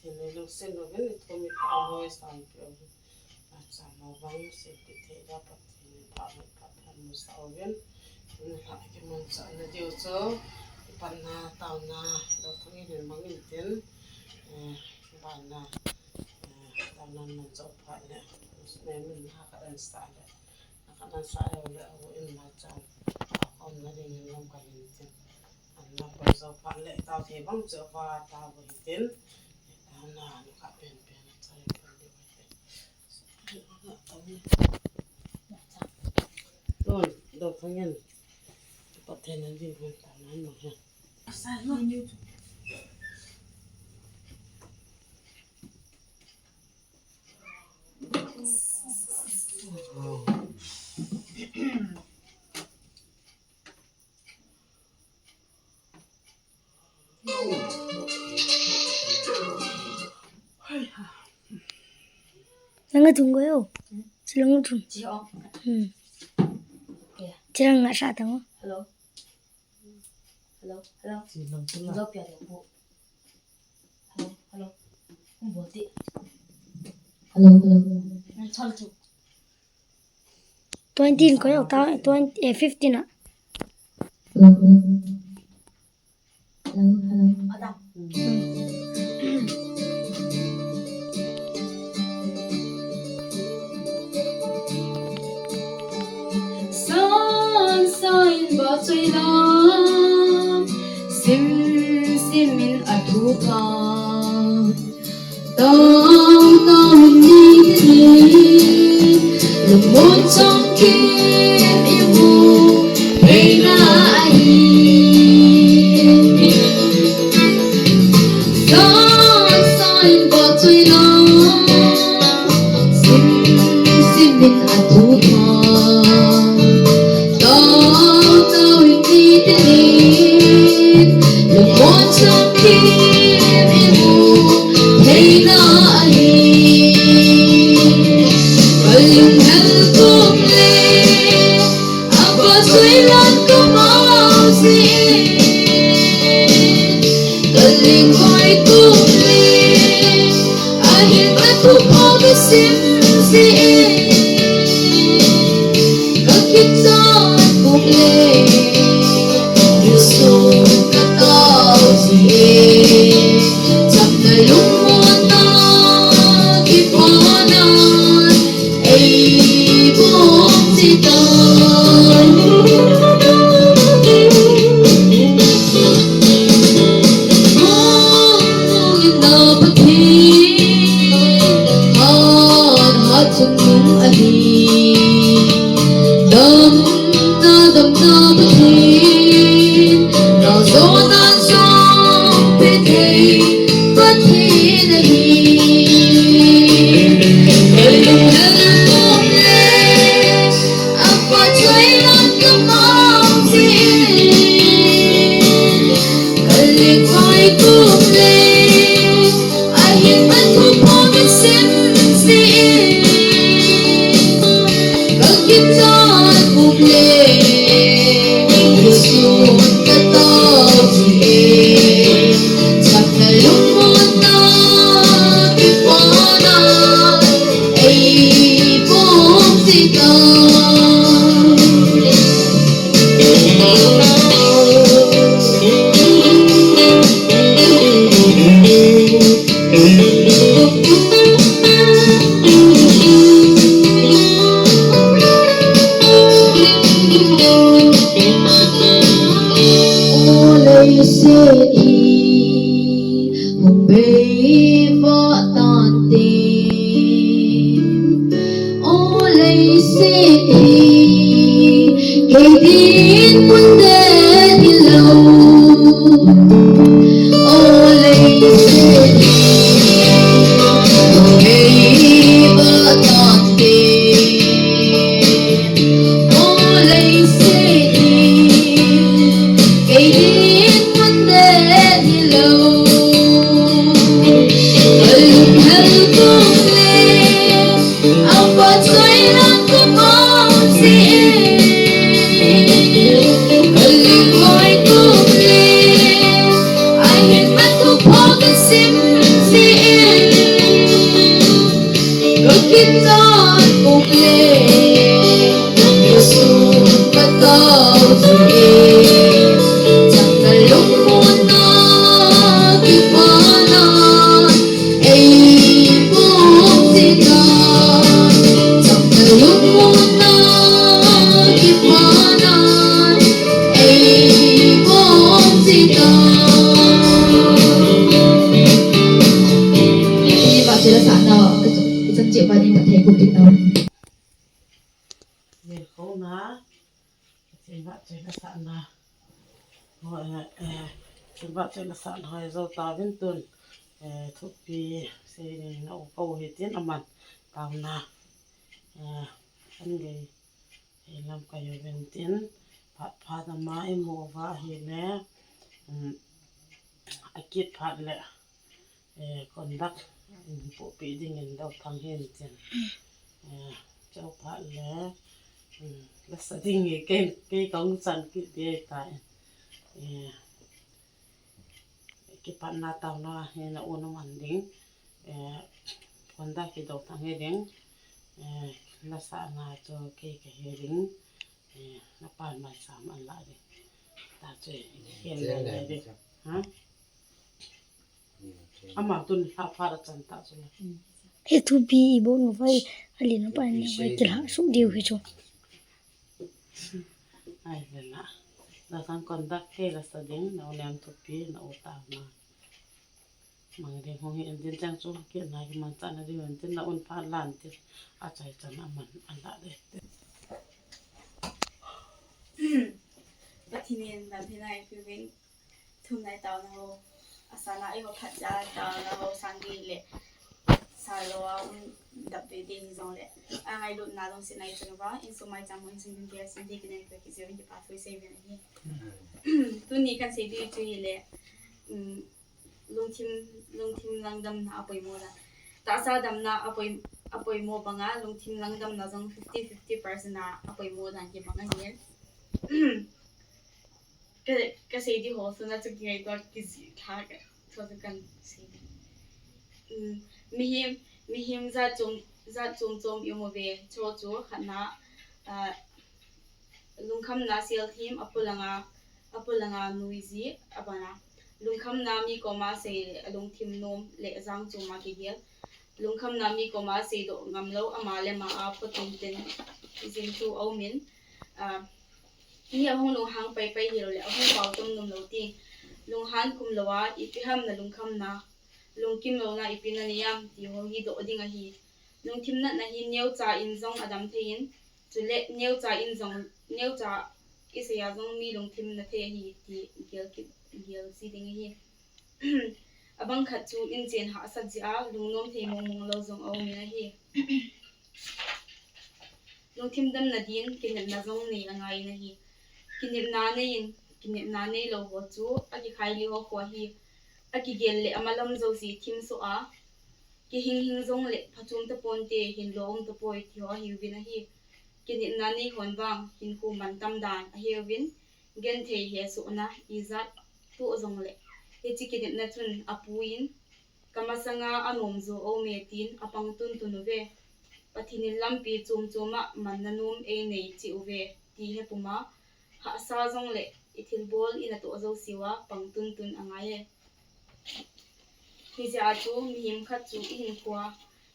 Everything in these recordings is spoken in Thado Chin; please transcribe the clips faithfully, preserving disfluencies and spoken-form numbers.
Pathen in lungset louvin, ithum ipi ham hoi sang peh uvin. Nachan ho vang seipi thei da Pathen in pha hoi pha pha mu sa uvin. Tuni lha kimanchahna diu chu, ipatna taona, Dothang in hin mang intin, eh, bana, eh, taona man chah phat le, min ha khat an sa le, na khat an sa le, le, a u in ma chan, a khom na ding in lam ka hin tin. An lam ka zo phat le, tao thei bang chu va tao hin tin. Taona nu kha pen pen a chai pen diu hin tin. Tun, Dothang in, Pathen in ding hun taona in mang hen. Nanga chung ko yo. Silang chung. Chi ong. Hmm. Okay. Silang nga sa tang. Hello. Hello. Hello. Silang chung. Hello, pia de bu. Hello. Hello. Kum bo ti. Hello. Hello. Nang chal chu. Twenty ko yo ta, twenty, eh, fifteen a. Hello. Hello. Hello. Hello. Sunshine ba choi lam, sim sim in a thu pha. Tao tao ni ni, lamon chang kim imu, hei na ahi. Sunshine ba choi lam, sim sim in a thu pha. Tao tao ni ni, lamon chang kim imu, hei na ahi. Kalung hel kum le, apa sui lan kum au si. Kalung hoi kum le, ahin ka thu pha ka sim si. Ka kichat kum le, Jesu ka tao si e. Cham na lungmon na, kipana, ei bom si ta. Mong mong in na Pathen, hat hat chung nung ahi. Damna, damna Pathen, na jona jong pe thei Pathen ahi. Kalung hel kum le, apa choi lan ka mang si. Kalung hoi kum le, ahin ka thu pha ka sim si. Ka kichat kum le, Jesu ka tao si e. Cham na lungmon na, kipana, ei bom si ta. O leiset hi hung bei vah tante. O leiset hi kei din mun det hilou. O leiset hi hung bei vah tante. O leiset hi kei din mun det hilou. Kalung hel kum le, apa choi lan ka mang si e. Kalung hoi kum le, ahin ka thu pha ka sim si e. Cheh ba ni ma thei ko kit na. Vel khona, Pathen vahchoi la sahna. Ho, eh, eh, Pathen vahchoi la sahna ho jou tauvin tun. Eh, thupi sei ni na u ko hi tin aman tauna. Eh, an gei, eh, lamkai uvin tin. Phat phat ama imu uva ahile, um, akit phat le, eh, conduct, um, pohpeh dingin Dothang hin tin. Eh, chau phat le, um, la sa ding e, kei, kei kong chan kit ding tai. Eh, kipatna tauna hi na u na man ding. Eh, conduct hi Dothang hi ding. Eh, la sahna chu kei kahi ding. Eh, na pan man sam an la ding. Ta chu, eh, kei le le ding. Ha? Ama tun ha pha ra chan ta chu la. He thupi i bol nu vai, a lin pa ni vai kila su diu hi chu. Ai le na. Na sang conduct kei la sa ding, na u nem thupi, na u ta na. Mang ding hung hi en din chang chu, kei na hi man chan na ding en din na un pha lan tin. A chai chan a man an la de. Pathen in dam hinai piuvin. Thum nai tauna ho. Asana eiho khat ja tauna ho sang gei le. Sa lou a um dap ve ding hi jong le. A ngailutna jong sei nai chun uva. Insung maicham mun sung ding kei a sin ding kinai ko kijiu in kipa thu sei uvin ahi. Tuni kan sei ding chu hile. Um, lungthim, lungthim langdamna a poimo dan. Tahsa damna a poi, a poimo banga lungthim langdamna jong fifty fifty percent a, a poimo dan kibang ahi. Ka, ka sei ding ho suna chu kingaito a kijih tha ka, chu chu kan sei. Um, mihem, mihem jat chom, jat chom chom i um uve, chu chu khatna, ah, lungkhamna selthim, a polanga, a polanga nuiji, a bana. Lungkhamna mi koma sei le, a lungthim nom le jang chom a kigel. Lungkhamna mi koma seidoh ngam lou, ama le ama a photung ten jing thu a um in. Ah, mi ahung lunghang pai pai hilou le, ahung pao tam nom lou ti. Lunghan khum lou a, ipi ham na lungkhamna, lungkim louna ipi na nei am ti ho hi doh ding ahi. Lungthim natna hi neocha in jong a dam thei in, chule neocha in jong, neocha i sei a jong mi lungthim na thei ahi ti gel kit, gel ji ding ahi. A bang khat chu inchen hahsat jeh a lungnom thei mong mong lou jong a um in ahi. Lungthim damna din kinepna jong nei a ngai in ahi. Kinepna nei in, kinepna nei lou ho chu a kikhai lih ho khu ahi. A kigel le a malam jouse thim soh a, kihing hing jong le phachom tapon te, hinlo um tapoi ti ho ahiuvin ahi. Kinepna nei hon vang hinkho mantam dan ahiuvin, genthei hesohna ijat toh jong le, hiche kinepna chun a pu in, ka masanga a nom jo a um e tin a pang tun tun uve. Pathen in lampi chom chom a manna nom ei nei cheh uve ti he pum a, hahsa jong le i thilbol i natoh jouse uva pang tun tun a ngai e. Hijeh a chu mihem khat chu i hinkho a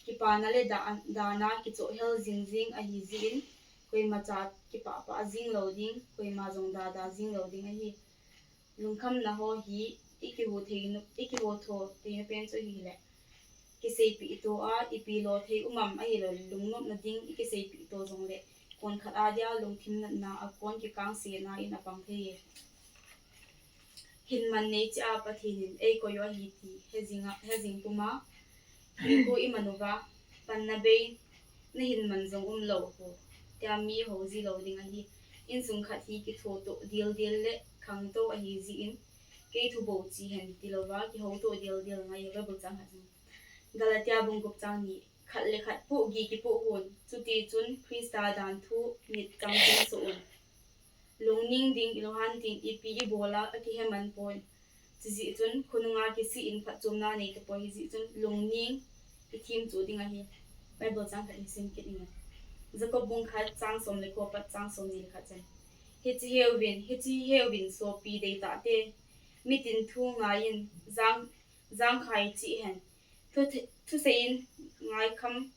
kipana le da-, dana kichoh hel jing jing ahi jeh in, koima cha kipah pah jing lou ding, koima jong da da jing lou ding ahi. Lungkhamna ho hi i kiho thei nu, i kiho tho thei na pen chu hile, kiseipeh to a, ipi lo thei um am ahilou le, lungnopna ding i kiseipeh to jong le, kon khat a dia lungthim natna a kon kikangse na in a pang thei e. Hinman nei cheh a Pathen in ei koi u ahi ti he jing a, he jing pum a, hinkho i man uva, panna bei, na hinman jong um lou ho, tia mi ho ji lou ding ahi. Insung khat hi kitho toh dil dil le khangtou ahi jeh in, kei thu bou che hen ti louva, kiho toh dil dil ngai e. Bible chang khat jong. Galatia bung gup chang ni, khat le khat pohgih kipoh un, chuti chun Christa dan thu nit chang chun soh un. Lungning ding, ilunghan ding, ipi i bol a, a kihe man poi. Chujeh chun, khonunga kisih in phatchomna nei tapoi, hijeh chun, lungning i thim chu ding ahi. Bible chang khat i sim kit inge. Jacob bung khat chang som le ko apat chang som ni le khat chan. Hiche heuvin, hiche heuvin sopi deitah te. Mitin thu ngai in, jang, jang khai cheh hen. Thu, thusei in ngai kham,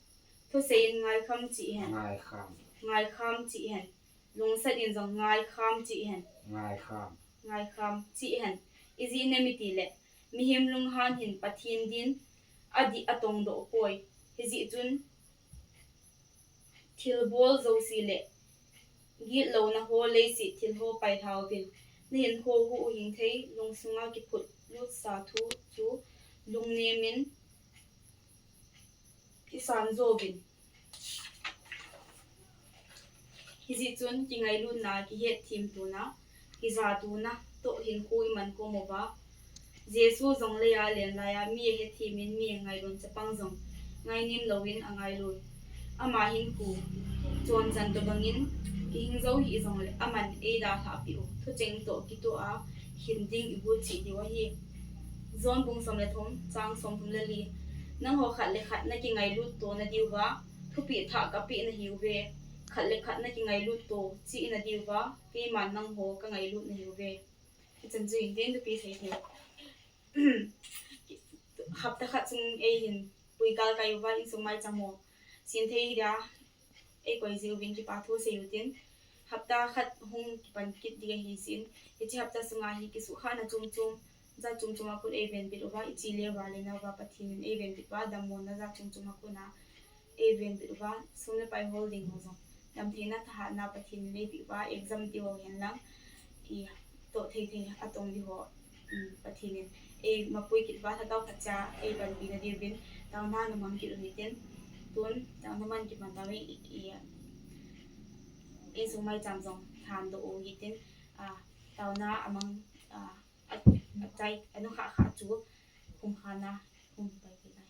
thusei in ngai kham cheh hen. Ngai kham. Ngai kham cheh hen. Lungset in jong ngai kham cheh hen. Ngai kham. Ngai kham cheh hen. Ijeh inem itile, mihem lunghan hin Pathen din adih atong doh poi. Hijeh chun, Thilbol jouse le gitlouna ho leiset thil ho pailhauvin. Nahinkho huhhing thei, lungsunga kiphut lutsa thu chu lungnemin kisan jouvin. Hijeh chun kingailutna, kihetthem tona, kijatona toh hinkho iman khom uva, Jesu jong leiya alen laiya mi ahethemin mi angailun chapang jong ngainim louvin angailun. Ama hinkho chonjan tobangin kihing jou hih jongle aman eidalhah peh u thucheng toh kitoh a hin ding igot cheh diu ahi. John bung som le thum chang somthum le li. Nangho khat le khat nakingailut to nadiuva thupeh thah kapeh nahiuve. Khat le khat nakingailut to cheh nadiuva keiman nangho kangailut nahiuve. Hichan chu hin tin thupi thei thei. Hapta khat sung eihin puigal kai uva insung maicham ho sin thei hia eikoi jiuvin kipa thu sei utin. Hapta khat hung kipan kit ding ahi jeh in, hiche hapta sunga hi kisuhkhahna chom chom, jat chom chom a kon eivenbit uva, iche le uva le nauva Pathen in eivenbit uva, dammona jat chom chom a kona eivenbit uva, sum le pai hol ding ho jong damtheina thahatna Pathen in eipeh uva, exam tiu hen lang, itoh thei thei atong ding ho, um, Pathen in eimapui kit uva, lhatah phatcha eipanpi nadiuvin taona namang kit u hitin. Tun taona man kipan tauve, i, i, insung maicham jong thandoh u hitin, a, taona amang, a, a, achai, anukhah khah chu khum khana, khum pai kit nai.